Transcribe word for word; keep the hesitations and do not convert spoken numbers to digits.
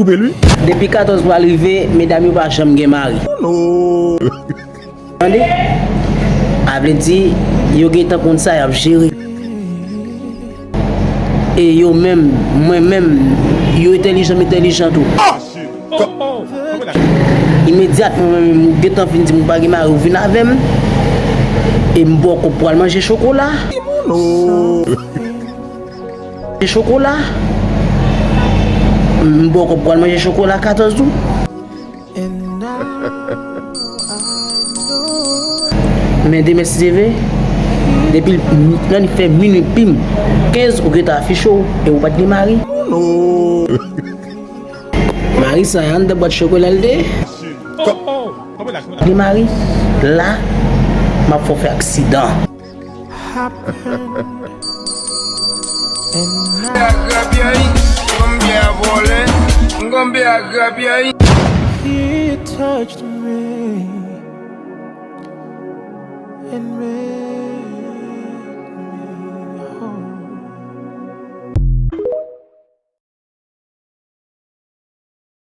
Koupe l wi. Depi katòz pral rive, medam yo pa janm gen mari. Tande? A vle di, yo gentan konn sa y ap jere. E yo menm, mwen menm, yo entèlijan, m entèlijan tou. Imedyatman mwen menm, m gentan fin di m pa gen mari, ou vin avè m. E m ba w kòb pou al manje chokola. Manje chokola. M ba w kòb pou al manje chokola katòz tou. Men demen si Dye vle, depi l nan li fè minui pim kenz, ou gentan afiche w e ou pa t gen mari. Mari sa anndan bwat chokola l te ye. Li mari, la, m ap fè w fè aksidan. Agrabye, konbyen a vòlè, konbyen agrabye. He touched me and made